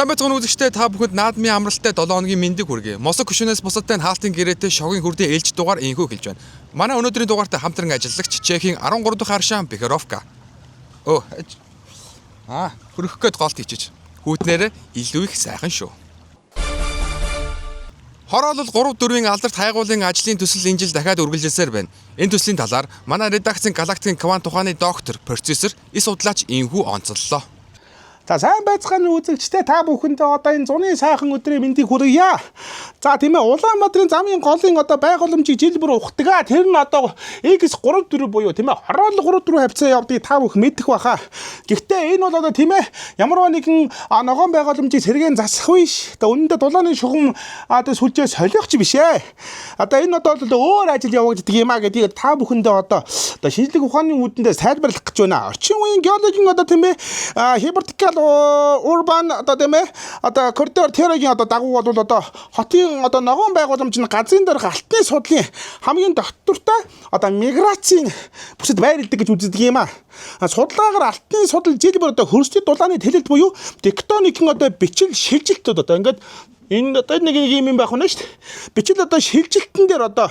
Сайн байцгаана үзэгчдээ, та бүхэнд наадмын амралттай 7 хоногийн мэндийг хүргэе. Мосог хөшөөнөөс бусадтай нь хаалтын гэрээтэй шогийн хүрдийн ээлж дугаар инхүү хэлж байна. Манай өнөөдрийн дугаартай хамтран ажиллагч Чехийн 13 дахь аршаан Бехеровка. Өө. Хөрөх гээд голт хийчиж. Хүүтнээрээ илүү их сайхан шүү. Хороолол 3 4-ийн алдарт хайгуулын ажлын төсөл энэ жил дахиад үргэлжилсээр байна. Энэ төслийн талаар манай редакцийн галактикийн квант ухааны доктор, профессор, эс судлаач инхүү онцоллоо. За, сайн байцгаана үзэгчдээ, та бүхэндээ одоо энэ зуны сайхан өдрийн мэндийг хүргье. За, тийм ээ, Улаанбаатарын замын голын одоо байгууламжийг жил бүр ухдаг аа. Тэр нь одоо X34 буюу, тийм ээ, хороолол 34 хавцаа явдгийг та бүхэн мэдэх баха. Гэхдээ энэ бол одоо, тийм ээ, ямар нэгэн ногоон байгууламжийг сэргээн засах биш. Одоо үнэндээ дулааны шугам одоо сүлжээ солиох ч биш ээ. Одоо энэ одоо бол өөр ажил явагддаг юм а гэдгийг та бүхэндээ одоо шинжлэх ухааны үүдэндээ тайлбарлах гэж байна. Орчин үеийн геологийн одоо, тийм ээ, hypothetical urban одоо, тийм ээ, одоо коридор теоригийн одоо дагуу бол одоо хотын одоо ногоон байгууламж нь газрын дээрх алтны судлалын хамгийн тогтвортой одоо миграцийн бүсэд байрладаг гэж үздэг юм а. Судалгаагаар алтны судал жил бүр одоо хөрсний дулааны тэлэлт буюу тектоникийн одоо бичил шилжилтүүд одоо ингээд энэ одоо нэг юм байх нь шүү дээ. Бичил одоо шилжилтэн дээр одоо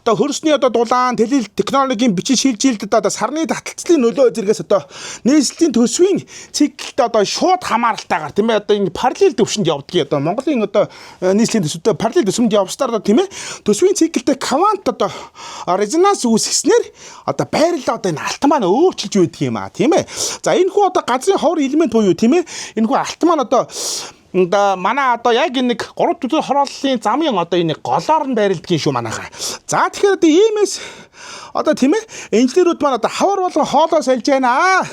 хөрсний одоо дулаан, тэлэл, технологийн бичил шилжилтэд одоо сарны таталцлын нөлөө зэргээс одоо нийслэлийн төсвийн циклд одоо шууд хамааралтайгаар, тийм ээ, одоо ингэ параллел төвшөнд явдгийг одоо Монголын одоо нийслэлийн төсөвдөө параллел төсөмд явснаар одоо, тийм ээ, төсвийн циклтэй квант одоо резонанс үүсгэснээр одоо байрлал одоо энэ алт маань өөрчилж байдаг юм а, тийм ээ. За, энэ хүү одоо газрын ховор элемент буюу, тийм ээ, энэ хүү алт маань одоо манай одоо яг энэ нэг 3 4 хорооллын замын одоо энэ голоор нь байрладгийн шүү манайхаа. За, тэгэхээр одоо иймээс одоо, тийм ээ, инженерүүд маань одоо хавар болгон хоолоо сольж байна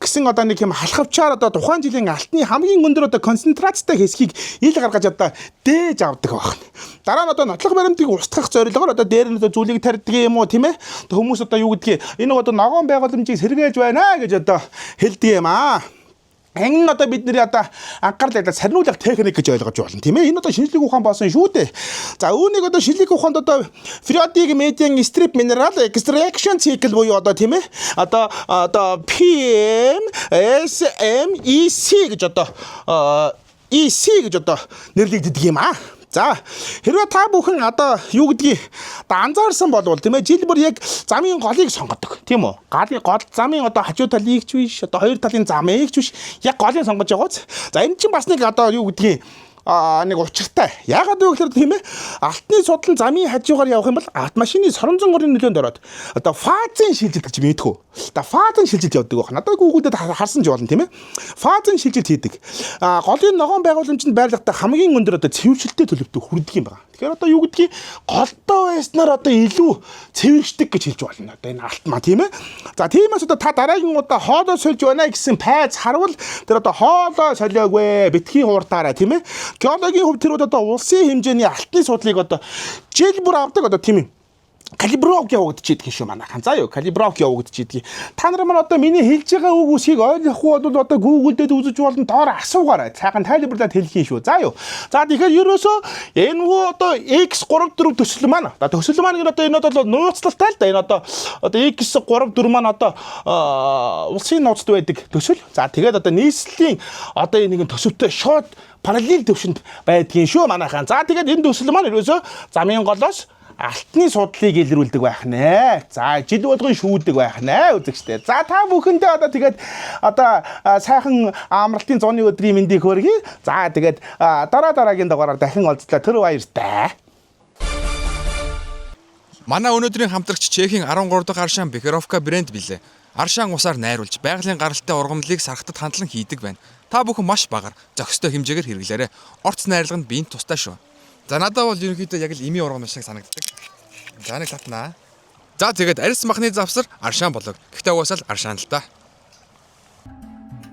гэсэн одоо нэг юм халахвчаар одоо тухайн жилийн алтны хамгийн өндөр одоо концентрацтай хэсгийг ил гаргаж одоо дээж авдаг байна. Дараа нь одоо нотлох баримтыг устгах зорилгоор одоо дээр нь одоо зүйлийг тарьдаг юм уу, тийм ээ. Хүмүүс одоо юу гэдгийг энэ одоо ногоон байгууламжийг сэргээж байна гэж одоо хэлдэг юм аа. Энэ нь одоо бидний одоо анхаарлаа одоо сарниулах техник гэж ойлгож байна, тийм ээ. Энэ одоо шинжлэх ухаан болсон шүү дээ. За, үүнийг одоо шинжлэх ухаанд одоо periodic medium strip mineral extraction cycle буюу одоо, тийм ээ, одоо PM S M E C гэж одоо EC гэж одоо нэрлэгддэг юм аа. За, хэрвээ та бүхэн одоо юу гэдгийг одоо анзаарсан бол, тийм ээ, жил бүр яг замын голыг сонгодог, тийм үү? Галын гол замын одоо хажуу талыг ч биш, одоо хоёр талын замыг ч биш, яг голыг сонгож байгаа биз. За, энэ чинь бас нэг одоо юу гэдгийг нэг учиртай. Яагаад вэ гэхээр, тийм ээ, алтны судлан замын хажуугаар явах юм бол автомашины соронзон горын нөлөөнд ороод одоо фазын шилжилт гэж мэдэх үү. Одоо фазын шилжилт явдаг байх. Надад Google-д харсан ч болно, тийм ээ. Фазын шилжилт хийдэг. Голын ногоон байгууламжинд байрлахдаа хамгийн өндөр одоо цэвэршилтэй төлөвтэй хүрдэг юм байна. Тэгэхээр одоо юу гэдгийг голдоо байснаар одоо илүү цэвэршдэг гэж хэлж болно. Одоо энэ алт маа, тийм ээ. За, тиймээс одоо та дараагийн удаа хоолоо сольж байна гэсэн пайз харвал тэр одоо хоолоо солиогүй, битгий хуурдаарай, тийм ээ. Геологийн хувьд тэр одоо улсын хэмжээний алтны судлалыг одоо жил бүр авдаг одоо, тийм ээ, калибровк явагдчихийдэх юм шүү манайхан. За юу, калибровк явагдчихийдэх. Та нар маань одоо миний хэлж байгаа үг үсгийг ойлгохгүй бол одоо Google дээр үзэж болно, доор асуугаарай. Цаахан тайлбарлаад хэлэх юм шүү. За юу. За, тэгэхээр ерөөсөө энэ хүү одоо X34 төсөл маань. Одоо төсөл маань гэр одоо энэ одоо нууцлалтай л да. Энэ одоо X34 маань одоо улсын нууцд байдаг төсөл. За, тэгээд одоо нийслэлийн одоо энэ нэгэн төсөвтэй шууд параллел төвшөнд байдгийн шүү манайхан. За, тэгээд энэ төсөл маань ерөөсөө замын голоос алтны судлалыг илрүүлдэг байх нэ. За, жил болгон шүүдэг байх нэ, үзэгчдээ. За, та бүхэндээ одоо тэгээд одоо сайхан амралтын зуны өдрийн мэндийг хүргэе. За, тэгээд дараа дараагийн дугаараар дахин уулзлаа. Түр баяртай. Манай өнөөдрийн хамтрагч Чехийн 13 дахь аршаан Бехеровка брэнд билээ. Аршаан усаар найруулж байгалийн гаралтай ургамлыг сархтад хандлан хийдэг байна. Та бүхэн маш багаар зохистой хэмжээгээр хэрэглээрэй. Орц найрлага нь биед тустай шүү. За, надад бол ерөнхийдөө яг л эмийн ургамал шиг санагддаг. За, нэг татнаа. За, тэгээд арьс махны завсар аршаан болог. Гэхдээ угаасаа л аршаан л та.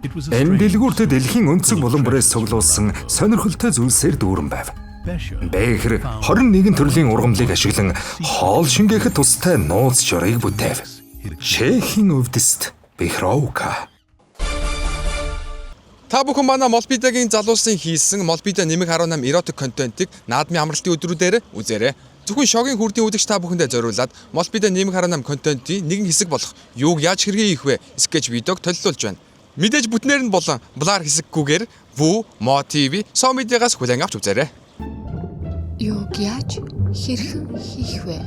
Энэ дэлгүүрт дэлхийн өнцөг булан бүрээс цуглуулсан сонирхолтой зүйлсээр дүүрэн байв. Бэхэр 21 төрлийн ургамлыг ашиглан хоол шингээхэд тустай нууц шорыг бүтээв. Чехийн өвдөст Бехровка. Та бүхэн манай Молбидагийн залуусын хийсэн Молбида нэмэх 18 erotic контентыг наадмын амралтын өдрүүдээр үзээрэй. Зөвхөн шогийн хүрдийн үзэгч та бүхэндээ зориулаад Молбида нэмэх 18 контентын нэгэн хэсэг болох юуг яаж хэрхэн хийх вэ? Скетч видеог төлөвлөж байна. Мэдээж бүтнээр нь болон blur хэсэггүйгээр Vu, Mo TV, So Media-гаас хүлээн авч үзээрэй. Юуг яаж хэрхэн хийх вэ?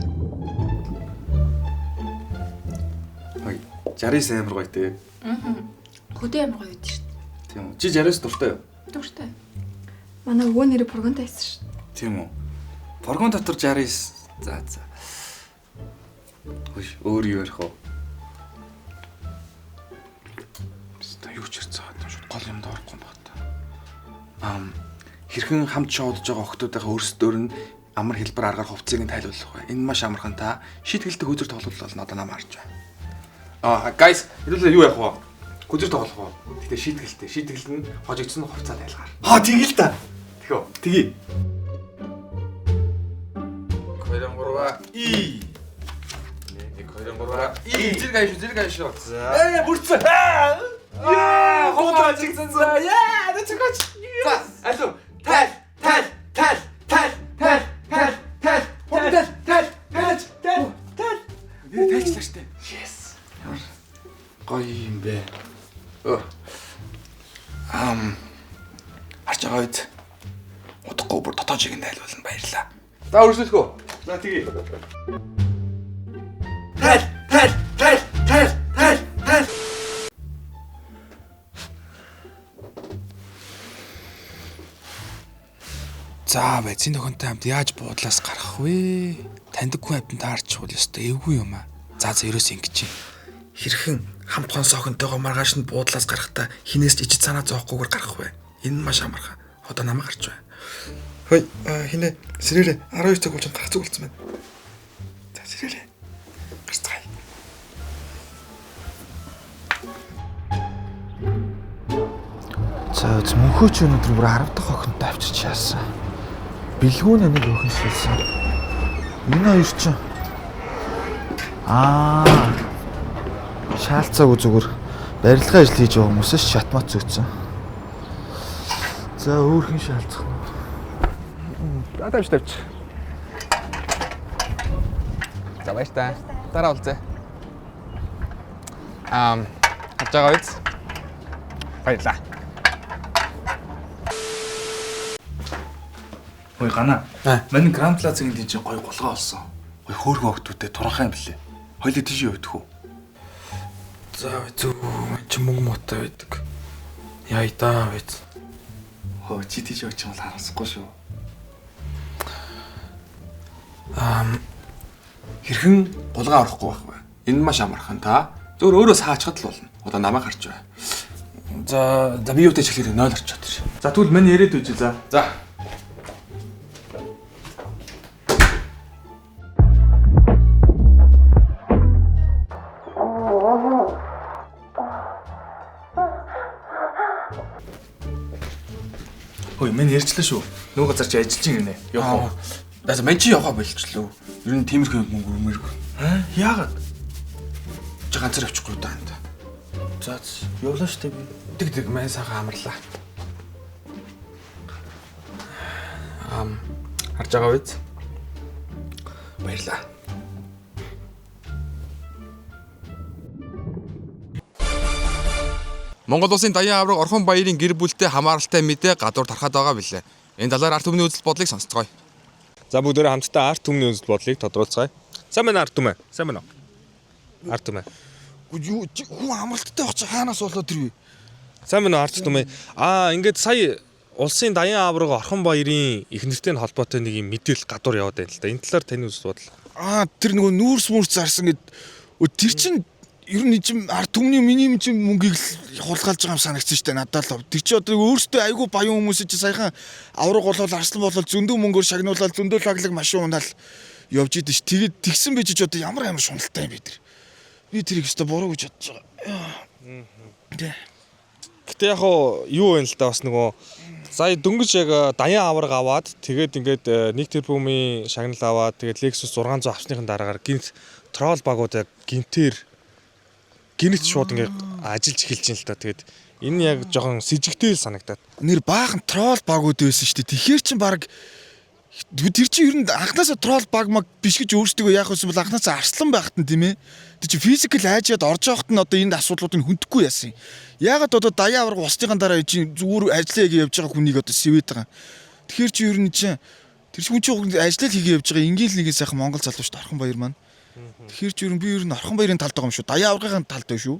Хой 69 амар гоё те. Хөдөө амар гоё гэдэг шүү дээ. Тийм үү. Чи 69 дуртай юу? Дуртай. Манай өвөө нэрээ пургантай байсан шүү дээ. Тийм үү. Фургон дотор 69. За за. Хөөш өөр юу ярих вэ? Та юу ч ярьцгаа юм шууд гол юмд орохгүй юм байна та. Ам хэрхэн хамт шоудж байгаа охтуудынхаа өөрсдөөр нь амар хэлбэр аргаар хувцсыг нь тайлбарлах вэ? Энэ маш амархан та. Шийтгэлтэй хөзөр тоглол болно одоо нам харж байна. Аа guys, хэдүүлээ юу явах вэ? Хөзөр тоглох уу? Гэтэ шийтгэлтэй. Шийтгэл нь хожигдсон хувцас тайлгаар. Аа тэгэл та. Тэхөө. Тэгье. 2 3 И. 1 2 3 И. Зэрэг аяш, зэрэг аяш. За. Ээ, бүрдсэн. Яа, хоо жигсэн. Яа, let's go. За, алуу. Тайл, тайл, тайл, тайл, тайл, тайл, тайл, тайл, тайл, тайл, тайл, тайл. Нэр тайлчлаа штэ. Yes. Ямар гоё юм бэ. Өө. Ам харж байгаа үед удахгүй бүр дотоод шиг нь тайлбарлана баярлаа. За үргэлжлүүлэх үү? За тэгье. Тайл, тайл, тайл, тайл, тайл, тайл. За байцын нөхөнтэй хамт яаж буудлаас гарах вэ? Таньдаггүй хамтан таарчихвал ёстой эвгүй юм аа. За за ерөөс ингэж юм. Хэрхэн хамт хонсоохонтойгоо маргааш нь буудлаас гарахдаа хинээс ч ичид санаа зовохгүйгээр гарах вэ? Энэ нь маш амархан. Одоо намайг гарч байна. Хөөе, хинэ сэрээрээ 12 цаг болж гарах зүг болсон байна. За сэрээрээ. Гарцгаая. За үз мөнхөөч өнөөдөр бүр 10 дахь охинтой авчирч яасан. Бэлгүүн нэг охин шилсэн. Энэ хоёр чинь аа шаалцаагүй зүгээр барилгын ажил хийж байгаа хүмүүсээс шатмат зөөцсөн. За өөр хин шаалцах нь. За тавьж тавьчих. За баяр та. Дараа уулзъя. Ам харж байгаа биз? Баярлаа. Хөөе гана. Манай Гранд Плазагийн тийч гоё гулгаа олсон. Гоё хөөрхөн охтуудтай туранхай юм блэ. Хоёлоо тийш явдах уу? За зү чи мөнгө муутай байдаг. Яа даа биз. Хөө чи тийш явчих юм бол харамсахгүй шүү. Хэрхэн гулгаа орохгүй байх вэ? Энэ нь маш амархан та. Зөвхөн өөрөө саачхад л болно. Одоо намайг харж байна. За за би юутай чиглэлээр 0 орчоод ир. За тэгвэл миний яриад үжи за. За. Хөөе миний ярьчлаа шүү. Нөгөө газар чи ажиллаж ин гинэ. Явах уу? За за мэн чи явахаа болчлоо. Ер нь тиймэрхүү юм мөнгө өрмөргүй. Аа яагаад? Чи ганцаар явчихгүй даа энэ. За явлаа шүү дээ би. Тэг тэг мэн сайхан амарлаа. Ам харж байгаа биз? Баярлаа. Монгол улсын даян авраг Орхон баярын гэр бүлтэй хамааралтай мэдээ гадуур тархаад байгаа билээ. Энэ талаар ард түмний үзэл бодлыг сонсцгоё. За бүгдээрээ хамтдаа арт түмний үзэл бодлыг тодруулцгаая. Сайн байна арт түмээ. Сайн байна уу? Арт түмээ. Юу хүн амралттай байх чи хаанаас болоод ирвэ? Сайн байна уу арт түмээ. Аа ингээд сая улсын даян авраг Орхон баярын их нэртэй нь холбоотой нэг юм мэдээлэл гадуур яваад байна л да. Энэ талаар таны үзэл бодол. Аа тэр нөгөө нүүрс мөрс зарсан гэд тэр чин ер нь чин ард түмний миний юм чин мөнгийг л хулгайлж байгаа юм санагдсан шүү дээ надад л. Тэр чи одоо өөрсдөө айгүй баян хүмүүс чи саяхан авраг болол арслан болол зөндөө мөнгөөр шагнуулаад зөндөө лаглаг машин унаал явж идэв ш. Тэгээд тэгсэн байж ч одоо ямар амар шуналтай юм бэ тэр. Би тэрийг өстө буруу гэж бодож байгаа. Тэ. Гэтэ яг хуу юу вэ л да бас нөгөө сая дөнгөж яг даян авраг аваад тэгээд ингээд нэг тэрбумын шагнал аваад тэгээд Lexus 600 авсныхан дараагаар гинт трол багууд яг гинтээр гинт шууд ингээд ажиллаж эхэлж байна л да. Тэгээд энэ яг жоохон сэжигтэй л санагдаад. Нэр баахан трол багууд байсан шүү дээ. Тэгэхээр чин баг Тэр чинь ер нь анхнаасаа troll баг маг биш гэж өөрсдөө яах вэ бол анхнаасаа арслан байхад нь тийм ээ. Тэр чинь physical айжаад орж явахад нь одоо энд асуудлуудыг хүндэхгүй яасан юм. Яагаад одоо даяа аварга усныхан дараа чинь зүгээр ажиллаа хийгээ явж байгаа хүнийг одоо сэвээд байгаа. Тэгэхээр чи ер нь чинь тэр хүн чинь ажиллаа хийгээ явж байгаа ингээл нэгэн сайхан Монгол залуу шүү дээ Орхон Баяр маань. Тэгэхээр чи ер нь би ер нь Орхон Баярын талд байгаа юм шүү. Даяа аваргын талд байна шүү.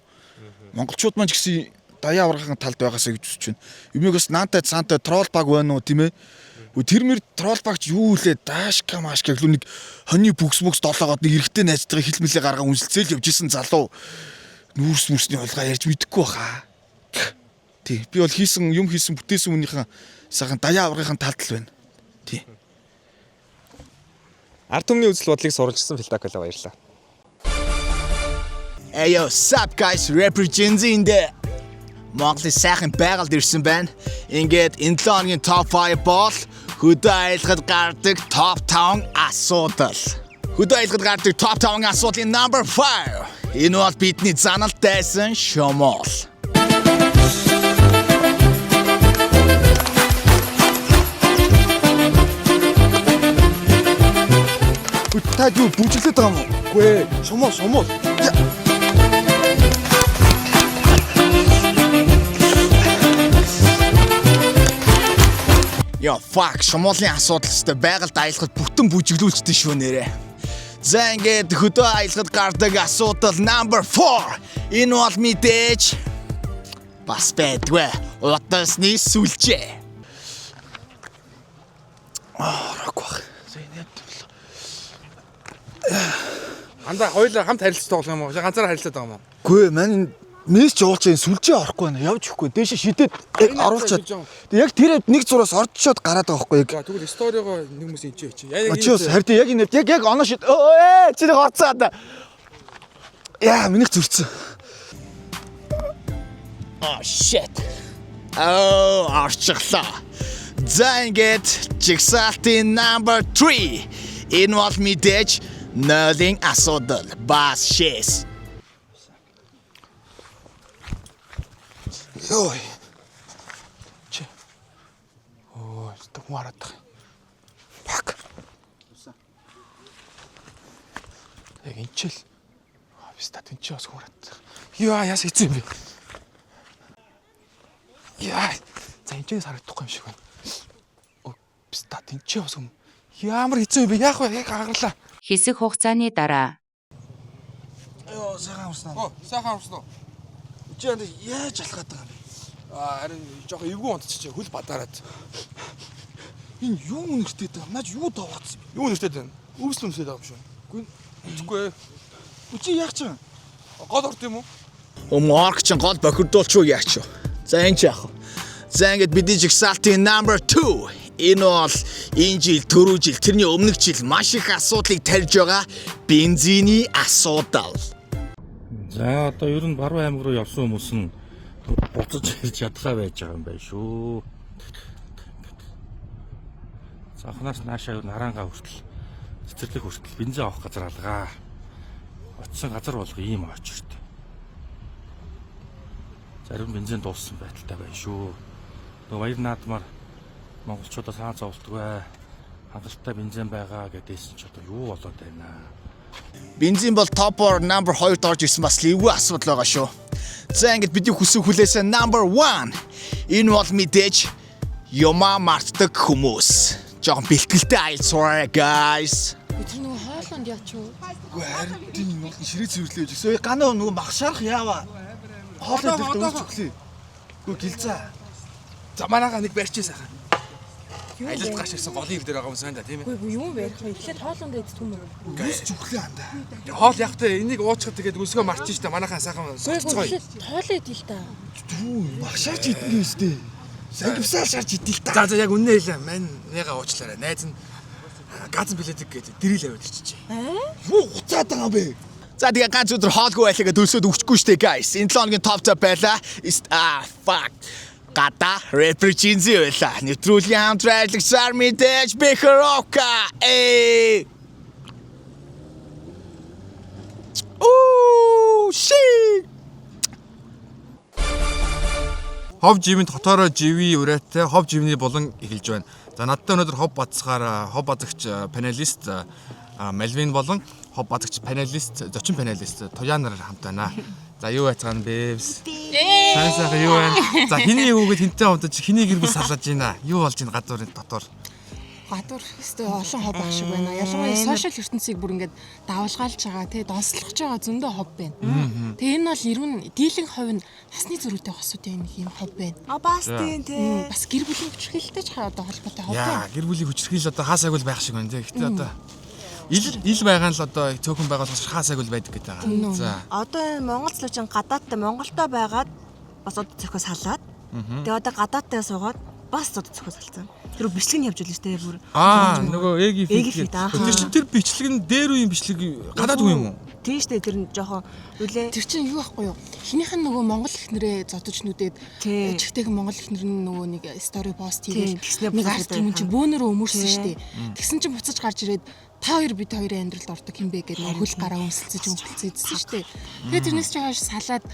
Монголчууд маань ч гэсэн даяа аваргын талд байгаасаа гэж үзэж байна. Юмыг бас наантай цаантай troll баг байна уу тийм ээ. Тэр мэр troll багч юу үлээ даашка машка гэлүү нэг хоны бүкс бүкс долоогоод нэг эрэгтэй найзтайгаа хил мэлээ гаргаа үнсэлцээл явж исэн залуу нүүрс мүрсний хулгай ярьж мэдэхгүй баха. Тий. Би бол хийсэн юм хийсэн бүтээсэн хүнийхэн сайхан даяа аваргын талд л байна. Тий. Ард түмний үзэл бодлыг сурвалжсан Филдакола баярлалаа. Hey yo, sup guys, Rapper Gen Z in there. Монголын сайхан байгальд ирсэн байна. Ингээд энэ 7 хоногийн топ 5 бол хөдөө аялахад гардаг топ 5 асуудал. Хөдөө аялахад гардаг топ 5 асуудлын number 5. Энэ бол бидний заналт дайсан шумуул. Та юу бүжиглээд байгаа юм уу? Үгүй ээ. Шумуу шумуу. Йоо, fuck, шумуулын асуудал өстой байгальд аялахад бүтэн бүжиглүүлчихдээ шүү нэрээ. За ингээд хөдөө аялахад гардаг асуудал number 4. Энэ бол мэдээж бас байдгүй. Утасны сүлжээ. Рок баг. Андаа хоёулаа хамт харилцаж тоглох юм уу? Ганцаараа харилцаад байгаа юм уу? Үгүй ээ, мань мессеж явуулж байгаа сүлжээ орохгүй байна. Явж өгөхгүй. Дээшээ шидэд яг оруулчаад. Тэг яг тэр нэг зураас орчоод гараад байгаа байхгүй яг. За тэгвэл story-гоо нэг хүмүүс энэ чи. Яг Чи бас харин яг энэ яг яг оноо шид. Өө чи нэг орцоо да. Яа, минийх зөрчсөн. Oh shit. Oh, орчихлоо. За ингээд жигсаалтын number 3. Энэ бол мэдээж нойлын асуудал. Бас шээс. Йой. Чи. Оо, тэ хүн хараад байгаа. Fuck. Яг энэ ч л. Биста тэн чи бас хүн хараад байгаа. Яа, яас хэцүү юм бэ? Яа. За энэ ч харагдахгүй юм шиг байна. Оо, биста тэн чи бас хүн. Ямар хэцүү юм бэ? Яах вэ? Яг гагарлаа. Хэсэг хугацааны дараа Йоо, сайхан амарсан. Оо, сайхан амарсан уу? Чи анда яаж алхаад байгаа юм бэ? Аа, харин жоохон эвгүй унтчих хөл бадаараад. Энэ юу нэртэй байгаа? Наач юу даваацсан бэ? Юу нэртэй байна? Өвсөл өмсөд байгаа юм шүү. Үгүй. Мэдэхгүй. Чи яах чинь? Гол орд юм уу? Өмнө орк чинь гол бохирдуулч уу яач юу. За энэ ч яах вэ? За ингээд бидний жигсаалтын number 2. Энэ бол энэ жил, түрүү жил, тэрний өмнөх жил маш их асуудлыг тарьж байгаа бензиний асуудал. За одоо ер нь Баруун аймаг руу явсан хүмүүс нь буцаж ирж чадхаа байж байгаа юм байна шүү. За охноос наашаа ер нь хараангаа хүртэл цэцэрлэг хүртэл бензин авах газар алгаа. Очсон газар болго ийм очирт. Зарим бензин дууссан байдалтай байна шүү. Нөгөө баяр наадмаар монголчуудаа саа зовлтгүй хангалттай бензин байгаа гэдээсэн ч одоо юу болоод байна аа. Бензин бол топор number 2-д орж ирсэн бас л эвгүй асуудал байгаа шүү. За ингээд бидний хүссэн хүлээсэн number 1. Энэ бол мэдээж юмаа мартдаг хүмүүс. Жохон бэлтгэлтэй аялал сураарай guys. Тэр нөгөө хоолонд яач юу? Үгүй харин тийм юм бол ширээ цэвэрлээ гэж. Ой, ганаа нөгөө мах шарах яава. Хоол идэх өвч өглөө. Үгүй гэлзаа. За манайхаа нэг барьчих сайхан. Аялалд гарч ирсэн голын ив дээр байгаа хүмүүс байна да тийм ээ. Үгүй юу барих вэ? Эхлээд хоолонд идэх юм уу? Өвч өглөө андаа. Хоол явах тэ энийг уучхад тэгээд өсгөө марчих штэ манайхаа сайхан Үгүй соцгоё. эхлээд хоолоо идэл та. Түу, мах шарч идэх юм штэ. Сангивсаа шарч идэл та. За за яг үннээ хэлээ. Мань нэга уучлаарай. Найз нь газан билетик гэдэг дэрэл аваад ирчихэ. Юу хуцаад байгаа юм бэ? За тэгээ ганц өдөр хоолгүй байлаа гэдээ өлсөд өгчихгүй штэ guys. Энэ 7 хоногийн топ 5 байлаа. Аа fuck. Гада rapper Gen Z байлаа. Нэвтрүүлгийн хамтран ажиллагчаар мэдээж Бэхрока. Э. Оо shit. Хов живэнд хотоороо живийн урайтай хов живний булан эхэлж байна. За надтай өнөөдөр хов бацгаар хов базагч panelist Малвин болон хов базагч panelist, зочин panelist Туяа нар хамт байна. За, юу байцгаана бэ? Сайн сайхан юу байна? За, хэний хүүгээд хинтээ хамтаж, хэний гэр бүл салаж байна? Юу болж байна гадуурын дотор? Гадуур өстой олон хов байх шиг байна. Ялангуяа social ертөнцийг бүр ингээд давалгаалж байгаа, тий, донслогч байгаа зөндөө хов байна. Тэгээ энэ бол эргэн дийлэнх хувь нь насны зөрүүтэй хосуудын нэг юм хов байна. А, бас тийм, тий. Бас гэр бүлийн хүчирхийлэлтэй ч одоо холбоотой хов Яа, байна. гэр бүлийн хүчирхийлэл одоо хаасаагүй л байх шиг байна тий. Гэтэ одоо ил ил байгаа нь л одоо цөөхөн байгууллагаас хаасаагүй л байдаг гэдэг байгаа. За. Одоо энэ Монгол залуучин гадаадтай Монголдо байгаад бас од зөхио салаад. Тэгээ одоо гадаадтай суугаад бас од зөхио салцсан. Тэр бичлэг нь явж байлаа шүү дээ бүр. Аа, нөгөө Эги Эги фит. фит, ааха. Тэр чинь тэр бичлэг нь дээр үеийн бичлэг, гадаад үе юм уу? Тийм шүү дээ, тэр нь жоохон үлээ. Тэр чинь юу байхгүй юу? Хинийх нь нөгөө Монгол ихнэрээ зодож нүдээд чихтэйхэн Монгол ихнэр нь нөгөө нэг story пост Тийм, хийгээл тэгснээ нэг буцаад арт юм чинь аа. бөөнөрөө өмөрсөн Тийм. шүү дээ. Тэгсэн чинь буцаж гарч ирээд та хоёр бид хоёрын амьдралд ордог юм бэ гэдэг нөгөө хөл гараа өмсөлцөж өмсөлцөжсэн шүү дээ. Тэгээд тэрнээс чи хойш салаад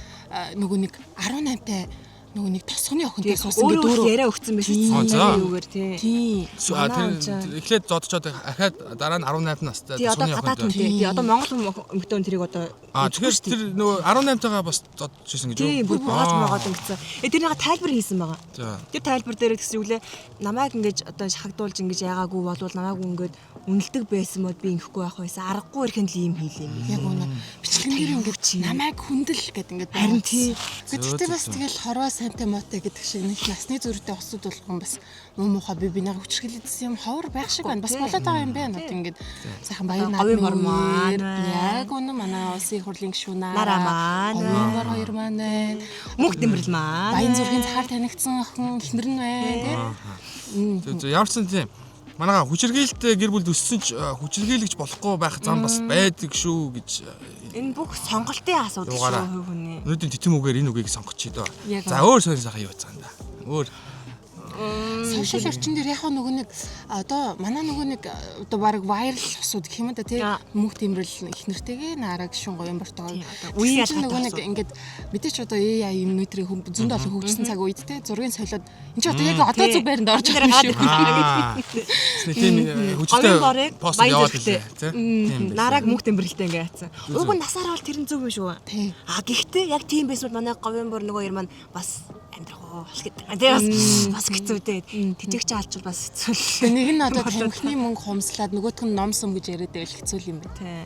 нөгөө нэг 18-тай нөгөө нэг тосгоны охинтой суусан өөрөө гэдэг их яриа өгцөн байсан шүү Аа, дээ. за. Юугаар тий. Тийм. А, тэр эхлээд зодчоод ахаад дараа нь 18 настай Тий, одоо тосгоны гадаад охинтой. хүнтэй. Тий, одоо Монгол хүмүүстэн тэрийг одоо А, тэгэхээр тэр нөгөө 18-тайгаа бас зодж исэн гэж юу? Тийм, бүр бугаас муугаад ингэсэн. Э, тэрнийг тайлбар хийсэн байгаа. За. Тэр тайлбар дээр тэгсэн юу лээ? Намайг ингэж одоо шахагдуулж ингэж яагаагүй болвол намайг ингээд үнэлдэг байсан мод би ингэхгүй байх байсан. Аргагүй ирэхэд л ийм хийлээ юм. Яг үнэ. Бичлэгэн дээр ингээд намайг хүндэл гэд ингээд Харин тий. Гэхдээ бас тэгэл хорвоо сайнтай муутай гэдэг шиг нэг насны зөрүүтэй осууд болгон бас муу муухай би бинийгаа хүчрхийлсэн юм ховор байх шиг байна. Бас болоод байгаа юм байна. Одоо ингээд сайхан баяр Говийн бор маань байна. Яг үнэ, манай улсын их хурлын гишүүн Нараа маань Говийн бор хоёр маань байна. Мөнх Дэмбэрэл маань. Баян зүрхийн захаар танигдсан охин эхнэр нь байна тий. Зөв зөв, ямар ч сан тийм. Манайха хүчирхийлэлтэй гэр бүлд өссөн ч хүчирхийлэгч болохгүй байх зам бас байдаг шүү гэж Энэ бүх сонголтын асуудал шүү, юугаараа. хувь хүний. Өнөөдрийн титэм үгээр энэ үгийг сонгочих дөө. Яг За, өөр сонь сайхан юу цаана да. Өөр Social орчин дээр яг нөгөө нэг одоо манай нөгөө нэг одоо баг viral усуд гэх юм да, тий, мөнх тэмрэл их нэртэйгээ нараа гişүн гоён бортоо. Үеийн Тэгсэн чинь нөгөө нэг ялгаатай ингээд мэдээч одоо AI юм нөтрийн хүм зөндөө олон хөгжсөн цаг үед, тий, зургийг солиод энэ чи одоо яг одоо зүг байранд орж байгаа юм шүү. Аа. Нэг тийм хүчтэй Говийн борыг пост баян яваад зүрхтэй. илээ тий. Тийм байх. Нарааг мөнх тэмбэрлэлтэй ингээ яатсан. Зөв, Уг нь насаараа бол тэр нь зөв юм шүү. А, гэхдээ яг тийм байсан бол манай говийн бор нөгөө хоёр маань бас амьдрах уу гэдэг. Тэгээ бас бас хэцүү дээ. Тэжээгч алчвал бас хэцүү л. Тэгээ нэг нь одоо тамхины мөнгө хумслаад нөгөөх нь ном сум гэж яриад байвал хэцүү л юм байна. Тий.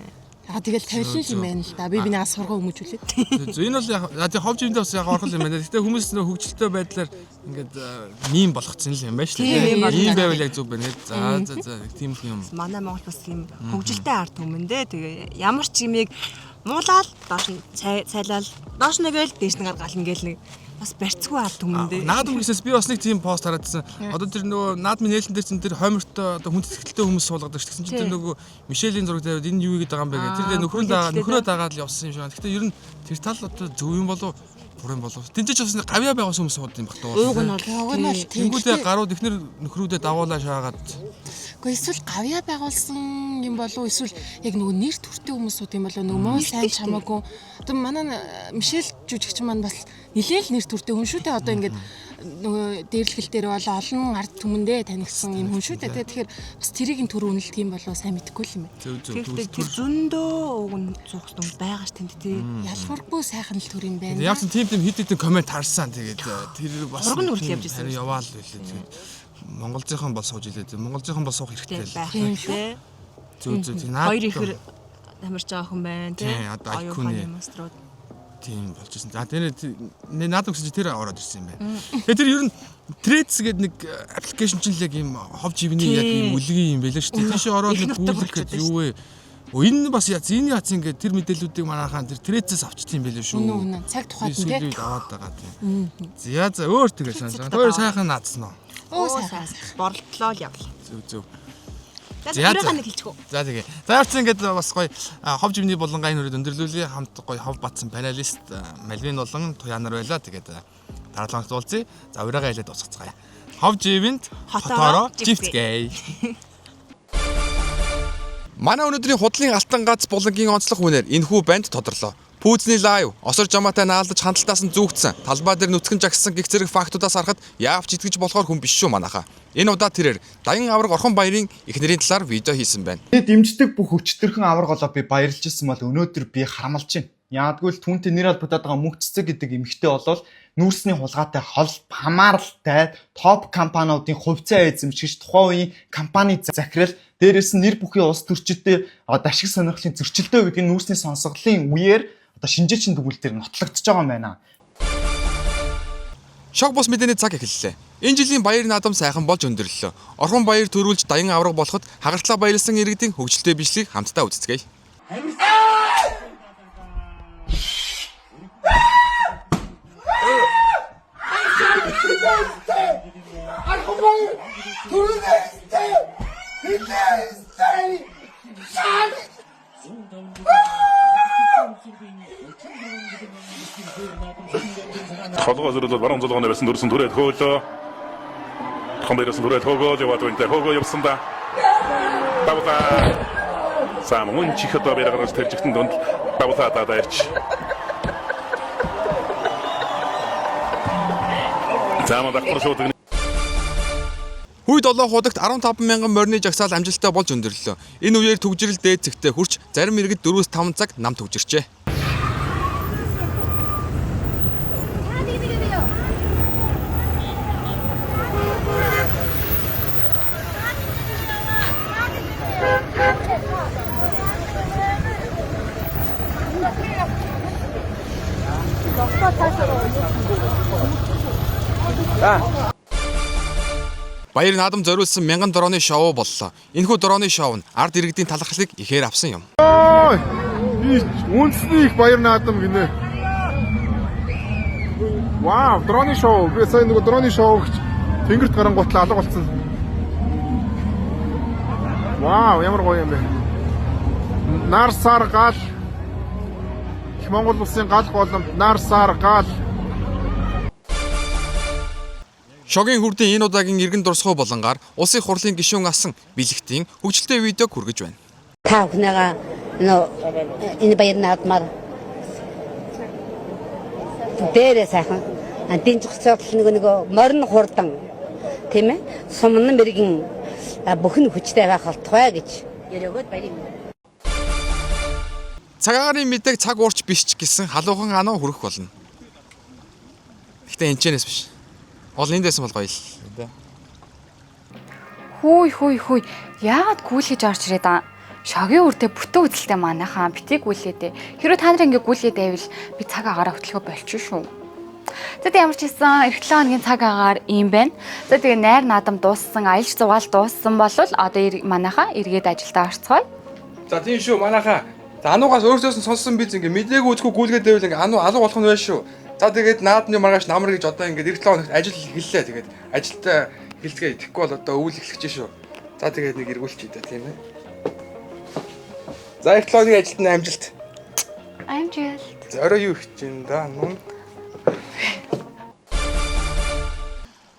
Аа, тэгэл тавилан л юм байна л да. Би бинийгаа сургаа өмжүүлээд. Зөв зөв. Энэ бол яг тийм ховж юмдаа бас яг орхол юм байна. Гэтэ хүмүүс нөө хөгжилтэй байдлаар ингээд мим болгоцсон л юм байна шүү Тийм, дээ. мем Ийм болгоцсон. байвал яг зөв байна. За за за, тийм их юм. Манай Монгол бас тийм хөгжилтэй ард түмэн дээ. Тэгээ ямар ч юмыг муулаад доош нь цайлаал доош нэгээл дээш нь гаргаал ингээл нэг бас барьцгүй ард түмэн дээ. Наадам гэсээс би бас нэг тийм пост хараадсан. Одоо тэр нөгөө наадмын нээлтэн дээр чинь тэр хоймортой одоо хүн сэтгэлтэй хүмүүс суулгадаг шүү. Тэгсэн чинь тэр нөгөө Мишелийн зураг тавиад энэ юу хийгээд байгаа юм бэ гэх. Тэр Аа, нөхрөө дагаа хүлээлттэй нөхрөө дагаад л явсан юм шиг байна. Гэтэ ер нь тэр тал одоо зөв юм болов, буруу юм болов? Тинчээч бас нэг гавьяа байгуулсан хүмүүс сууд юм бах дуу. Ууг нь бол Уг нь бол тийм. Тэнгүүдээ гарууд эхнэр нөхрүүдээ дагуулаа шаагаад. Гэхдээ эсвэл гавьяа байгуулсан юм болов уу, эсвэл яг нөгөө нэр төртэй хүмүүсүүд юм болов уу, нөгөө муу сайн чамаагүй. Одоо манай Мишель жүжигчин маань бас нилээн л нэр төртэй хүн шүү дээ. Одоо ингээд нөгөө дээрлэхэл дээр бол олон ард түмэндээ танигдсан юм хүн шүү дээ. Тэгэхээр бас тэрийг нь төр үнэлдэг юм болов уу, сайн мэдэхгүй л юм байна. Зөв зөв. Тэгэхдээ тэр зөндөө уг нь зуух юм байгаа ш тэнд тий. Ялхуургүй сайхан л төр юм байна. Яг ч тийм тийм хит хитэн коммент харсан. Тэгээд тэр бас Зураг нь хүртэл явж ирсэн Харин яваал байлээ. Тэгээд Монголзынхан бол сууж илээ. Монголзынхан бол суух хэрэгтэй л. Байх хэрэгтэй. Зөв зөв. Тийм наад Хоёр ихэр тамирч байгаа хүн байна тий. Тийм, одоо Оюун IQ-ны ухааны маструуд. Тийм болж ирсэн. За, тэр надад өгсөн чи тэр ороод ирсэн юм байна. Тэгээ тэр ер нь Threads гэдэг нэг аппликейшн чинь л яг ийм хов живний яг ийм үлгийн юм байлаа шүү дээ. Тийш ороод Их нэг нутаг гүйлэх болчиход гэж юу вэ? Өө, энэ бас яц энэ яц ингээд тэр мэдээллүүдийг манайхаа тэр Threads-ээс авчт юм байлаа шүү. Үнэн, үнэн. Цаг тухайд нь, тий. тий. Аваад байгаа тийм. За за, өөр тэгээ санаж байгаа. Өөр сайхан наадсан уу? Өө, сайхан сайхан. Борлолоо л явлаа. Зөв зөв. За, За, өөрийнхөө нэг хэлчих үү. За, тэгээ. За, явцсан ингээд бас гоё хов живний булангаа энэ хүрээд өндөрлүүлье. Хамт гоё хов батсан panelist Малвин болон Туяа нар байлаа. Тэгээд дараа 7 хоногт уулзъя. За, ураагаа хэлээд дуусгацгаая. Хов живэнд Хотоороо хотоороо живцгээе. Манай өнөөдрийн худлын алтан гац булангийн онцлог хүнээр энэхүү банд тодорлоо. Пүүзний live, осор жамаатай наалдаж хандлтаас нь зүүгдсэн, талбай дээр нүцгэн жагссан гих зэрэг фактуудаас харахад яавч итгэж болохоор хүн биш шүү манайхаа. Энэ удаа тэрээр Даян аварга Орхон баярын эхнэрийн талаар видео хийсэн байна. Тэ дэмждэг бүх өчтөрхөн аварга болоо би баярлж ирсэн бол өнөөдөр би харамлж байна. Яагадгүй л түүнтэй нэр холбогдоод байгаа мөнх цэцэг гэдэг эмэгтэй болол нүүрсний хулгайтай хол хамааралтай топ компаниудын хувьцаа эзэмшигч, тухайн үеийн компани захирал, дээрээс нь нэр бүхий улс төрчдөд одоо ашиг сонирхлын зөрчилдөө гэдэг нь нүүрсний сонсголын үеэр одоо шинжээчин дүгнэлтээр дээр нотлогдож байгаа юм байна. Шог бус мэдээний цаг эхэллээ. Энэ жилийн баяр наадам сайхан болж өндөрлөлөө. Орхон баяр төрүүлж Даян аварга болоход хагартлаа баярлсан иргэдийн хөгжилтэй бичлэгийг хамтдаа үздэцгээе. Толгой зөрөлд баруун золгооны байсан дүрсэн түрээд хөөлөө. Тхон дээрээс түрээд хөөгөө яваад байна. Хөөгөө явсан да. Давлаа. За мөн чихэд бэрэ гаргаж тэржигтэн дунд давлаа даа дайрч. За мөн давхар шуудаг. Хүй долоо хуудагт 15 мянган морины жагсаал амжилттай болж өндөрлөлөө. Энэ үеэр түгжрэл дээд зэгтээ хүрч зарим иргэд 4-5 цаг нам түгжирчээ. Баяр наадам зориулсан мянган дроны шоу боллоо. Энэхүү дроны шоу нь ард иргэдийн талархлыг ихээр авсан юм. Үндэсний их баяр наадам гинэ. Вау, дроны шоу. Би сая нөгөө дроны шоу гэж тэнгэрт гарангуутлаа алга болсон. Вау, ямар гоё юм бэ. Нар сар гал. Их Монгол улсын гал голомт нар сар гал. Шогийн хүрдийн энэ удаагийн иргэн дурсгай болонгаар улсын хурлын гишүүн асан бэлэгтийн хөгжилтэй видеог хүргэж байна. Та бүхнийгаа энэ баяр наадмаар дээрээ сайхан дэнжих цогцол нөгөө морин хурдан тийм сумн мэрэгэн бүхэн хүчтэй байх болтугай гэж ерөөгөөд баярын. Цагаарын мэдээг цаг уурч биш ч гэсэн халуухан ануу хүрэх болно. Гэхдээ энэчнээс биш. Ол энд байсан бол гоё л. Хүй хүй хүй яагаад гүйлгэж орж ирээд аа? Шогийн үрдээ бүтэн үзэлтэй манайхаа битгий гүйлгээдэ. Хэрвээ та нар ингээ гүйлгээд байвал би цаг агаараа хөтлөхөө болчих шүү. За тэг ямар ч хэлсэн эх 7 хоногийн цаг агаар ийм байна. За тэгээ найр наадам дууссан, аялж зугаал дууссан болвол одоо манайхаа эргээд ажилдаа орцгоё. За тийм шүү манайхаа. За ануугаас өөртөөс нь сонссон биз ингээ мдээгүй үзэхгүй гүйлгээд байвал ингээ ануу алга болох нь байна шүү. За тэгээд наадны маргааш намар гэж одоо ингээд эх 7 хоногт ажил эхэллээ. Тэгээд ажилдаа эхэлцгээе. Тэгэхгүй бол одоо өвөл эхлэх чинь шүү. За тэгээд нэг эргүүлчих дээ тийм ээ. За эх 7 хоногийн ажилд нь амжилт. Амжилт. За орой юу их чинь да нун.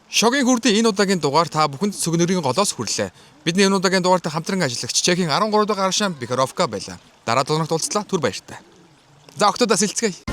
Шогийн хүрдийн энэ удаагийн дугаар та бүхэнд сүгнөрийн голоос хүрлээ. Бидний энэ удаагийн дугаартай хамтран ажиллагч Чехийн 13 дугаар аршаан Бихоровка байлаа. Дараа 7 хоногт уулзлаа. Түр баяртай. За октодоос илцгээе.